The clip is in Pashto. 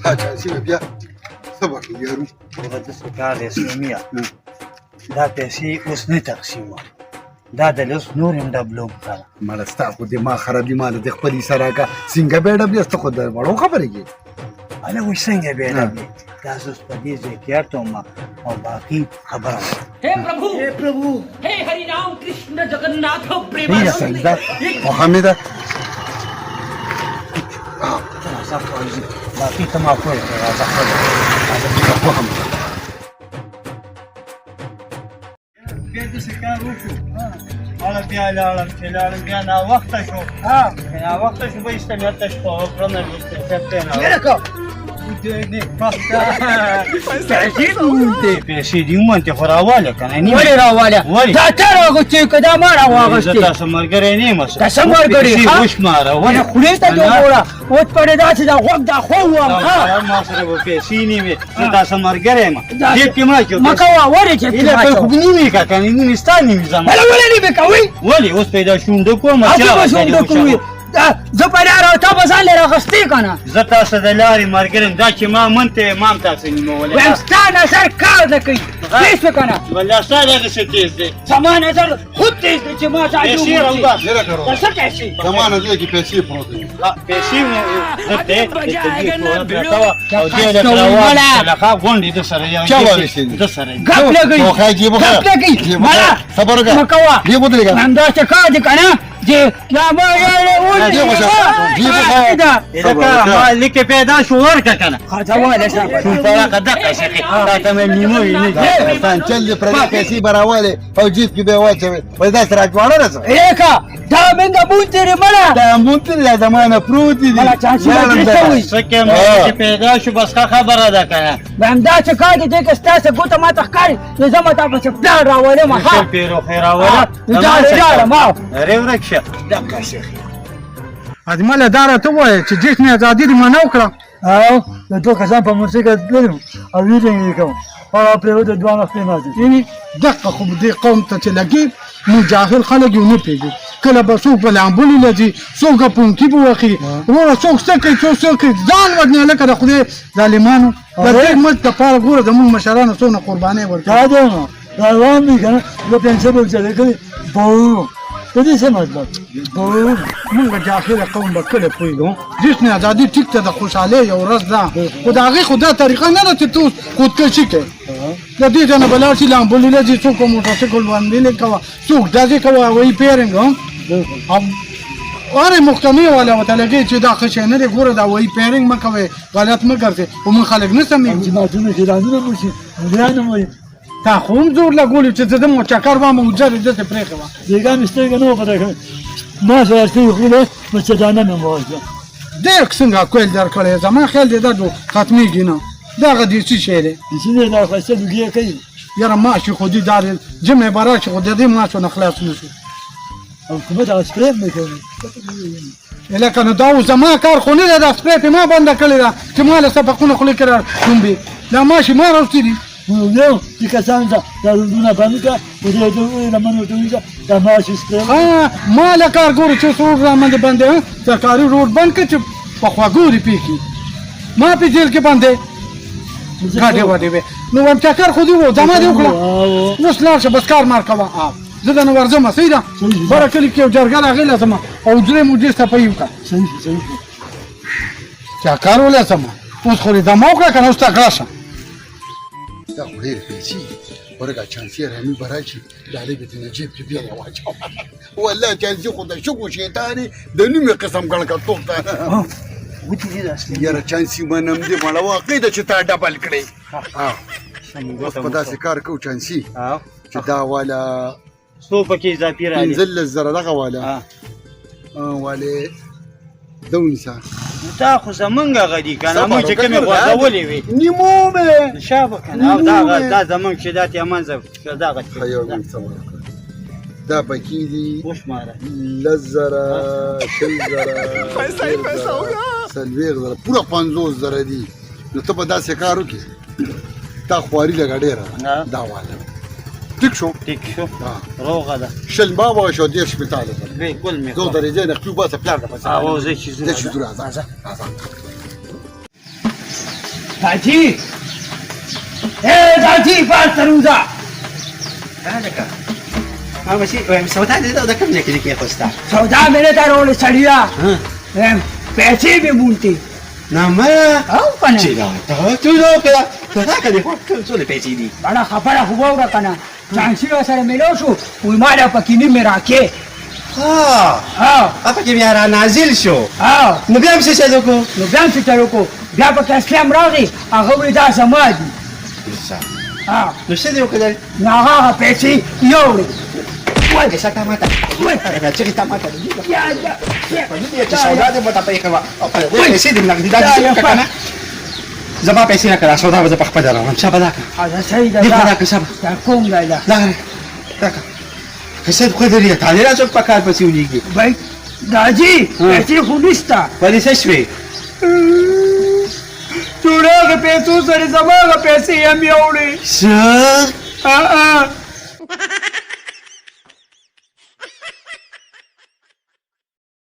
ها چانسي به بیا صبر یارو. هغه داسې کار دی سمیه، دا پیسې اوس نه تقسیموم، دا د لس نور هم ډبلوم کړه. مړه ستا خو دماغ خراب دی، ماله د خپلې سره راکړه. څنګه به ډبلې؟ ته خو د وړو خبرې کوې. هله وایي څنګه به ډبلې؟ تاسو اوس په دې ځای کې ارته ما او باقي خبره. हे प्रभु، हे प्रभु، हे हरि राम कृष्ण जगन्नाथ صحیح ده محمده. راځه باقي ته ما پوه کړه، راځه خپله وهم. بیا داسې کار وشو، هله بیا لاړم، چې لاړم بیا ناوخته شو، چې ناوخته شو به ایسته مې هلته شپه وکړه، نه چېرې؟ پیسې دې ومنتې خو راواله که نه؟ ولې راواله؟ ولې؟ دا ته راغوستې که دا ما زه راواغوستې؟ تاسو ملګری نه یم. ته څه ملګری، پیسې ها؟ وشماره. ولې خولې ته دې وګوره، اوس پرې داسې دا غوږ دا خو وم، ها؟ ما سره به پیسې نه وي، زه تاسو ملګری یم. جیب کې ما چو مه کوه. ولې جیب کې ایله ما په چوه؟ خو نیمې که کنه نیمې ستا نیمې زما. هله ولې نیمې کوي؟ ولې اوس پیدا شونډه کوم؟ هسې به شونډه کوي. زه په لاره او تا به ځان له راغستې که نه؟ زه تاسو د لارې ملګری یم، دا چې ما منته ما هم تاسو نیمولی. وایم ستا نظر کار نه کوي، تېز شو که نه؟ والله ستا دغه څه تېز دی. زما نظر خود تېز دی چې ما ځان پیسې راوباسه. یاره کرو. څه پیسې؟ زما نظر کې پیسې پروت دي. پیسې مو زه دی مزه آئے گا نا بھیڑو. او دې له راوړه غونډې د سره یو چا واغستې دي؟ د سره. ګپ لګوي. نو خای جیب ګپ لګوي. مالا صبر وکړه. مه کوه. جیب ودرېږه. همداسې کار دی که نه چې یا ما جیب وشه. جیب وشه. دا لکه ما لیکې پیدا شو ورکه که نه؟ خاطه واله شه. شوپړه دقه شي، تا ته مې نیمه وي نه. ځان چل دې پردې پیسې به راولې او جیب کې به یې واچوې، وایي داسې راجواړه رسه. ایکا دا منګه مونږ تیرې مړه. دا مونږ ته دا زما نه پروت دي. مړه چانسي به درې څه وایي؟ څه کې ما چې پیدا شو بس ښه خبره ده که نه؟ همدا چې کار دی، دې که ستا څه ګوته ماته ښکاري نو زه به تا پسې پلان راولم، ها. پیرو خیر راوله. لاړه ما. ارې ورک شه. دقه شیخ. اجمل، دا راته ووایه چې جشن ازادي دې منع وکړه؟ او د دوه کسان په موټر کې تللم او ویډینګ یې کوم او پرېوت دواړه خپلې ماتې. یعنی دقه خو دې قوم ته چې لګي، مو جاهل خلک یې نه پوهېږي. کله به څوک په لامبلو لځي، څوک په پونکي به وخي وروره، څوک څه کوي، څوک څه کوي، ځان وژني لکه د خدای ظالمانو. د دې ملک دپاره ګوره زموږ مشرانو څونه قربانۍ ورکړې. دا دی نو روان دي که نه، زه پنسل به چلې کړي بوم. د دې څه مطلب؟ بوم. مونږ جاهل قوم به کله پوهېږو؟ جشن ازادي ټیک ته د خوشحالۍ یو ورځ ده، خو د هغې خو دا طریقه نه ده چې ته اوس خودکشي کوې. د دې ځای نه به لاړ شي لامبلو له ځي، څوک په موټرسایکل باندې کوه، څوک ډزې کوه، وایي پیرنګ هم او هرې محکمې والا ورته لګوي چې دا ښه شی نه دی، ګوره دا وایي پیرنګ مه کوئ، غلط مه ګرځئ، خو موږ خلک نه سمېږو. جوماتونو کې اعلانونه وشي، مليان هم وایي. تا خو هم زور لګولی چې زه ځم چکر وم او زر یې داسې پرېښې وه. بېګا مې سترګه نه وه پټه کړې، ما سره سترګې خولې مچدانه مې واخیسته. ډېر څنګه کویل درکړی، زما خیال دی دا جو ختمېږي نه، دغه دې څه شی دی؟ چې نه دا ښایسته لوګي کوي. یاره ماشي خو دې دا دی جمع به راشي، خو د دې ماشو نه خلاص نه شو. او حکومت هغه سپرې هم نه کوي. لکه نو دا اوس زما کار خو نه دی، دا سپری پې ما بنده کړې ده چې ما له سبقونه خولې کې راټومبي، دا ماشي ما راوستي دي. یو چې کسان ته دا روزونه بند کړه او دې ته وویل لمن ورته ونیسه دا ماشي سپری. ها ما له کار ګورو چې اوس روډ راباندې بند دی، سرکاري روډ بند کړه چې په خوږو دې پېښي ما په جیل کې بندې ګاډې وډې وې. نو وایم چکر خو دې و، زما دې وکړه، اوس لاړ شه بس کار مار کوه، زه درنه ورځم. صحیح ده، بره کلي کې یو جرګه ده، هغې له ځم او درې موجې ستا په یو کړه. صحیح صحیح. چکر ولسم اوس خو دې دمه وکړه که نه اوس تکړه شه. دا خو ډېرې پیسې دي، ورګه چانسي رامي به راشي، ډالۍ به ترېنه جیب کې بیا واچوم. والله چانسي خو د شګو شیطان د نیمې قسم ګڼکتوب ته. یاره چانسي منم دې مړه، واقع ده چې تا ډبل کړې. اوس په داسې کار کوو چانسي چې دا والا څو پکې اضافي راغلي؟ 15,000 دغه والا والې ده ونیسه. دا خو زمونږ هغه دي که نه، موږ چې کومې غورځولې وې. نیمو مې شابه که نه، او دا دا زمونږ چې دا ترې منځه دغه. یو منټ صبر وکړه، دا پکې دي. وشماره. 10,000، 20,000، 40,000، پوره 50,000 دي. نو ته به داسې کار وکړې، تا خواري لږه ډېره ده، دا واله ټیک شو. ټیک شو، روغه ده. 20 ما به شو، 30 مې تا له بالکل مې زه درې نه خپل باسه پلار ته پسې. او زه چې زه چې راځه راځه. داجي، ای داجي، بار ته وځه. ما ماشي وایم سودا دې دا کوم ځای کې کېښوسته؟ سودا مې نه ده راوړې سړیه، وایم پیسې مې مونتې. نه ما او که نه چې دا ته څو کړه دا که دې خو څو پیسې دي؟ بڑا خبره خو واوره که نه، چانسي سره میلاو شو، وایي ما له پکې نیمې راکې. ها. ها. هغه کې بیا را نازل شو؟ ها. نو بیا هم څه چل وکړو؟ نو بیا هم څه چل وکړو، بیا پکې اسلام راغی، هغه وایي دا زما دي. ها. نو څه دې وکړل؟ نو هغه هغه پیسې یوړې. پیسه تا ماته چغې تا ماته چې سودا دې ماته پرېښې وه او پیسې دې نغدي دا دې څه که نه زما پیسې راکړه، سودا به زه په خپله راوړم. شابه دا کړه. دا صحیح ده. دې خو راکړه، شابه. دا کوم دی دا؟ دا راکړه که څه خو درې تا دې را څوک په کار پسې ولېږي. بھائی داجي، پیسې خو نشته. ولې څه شوې؟ جوړه هغه پیسو سره زما هغه پیسې هم یوړې. څه؟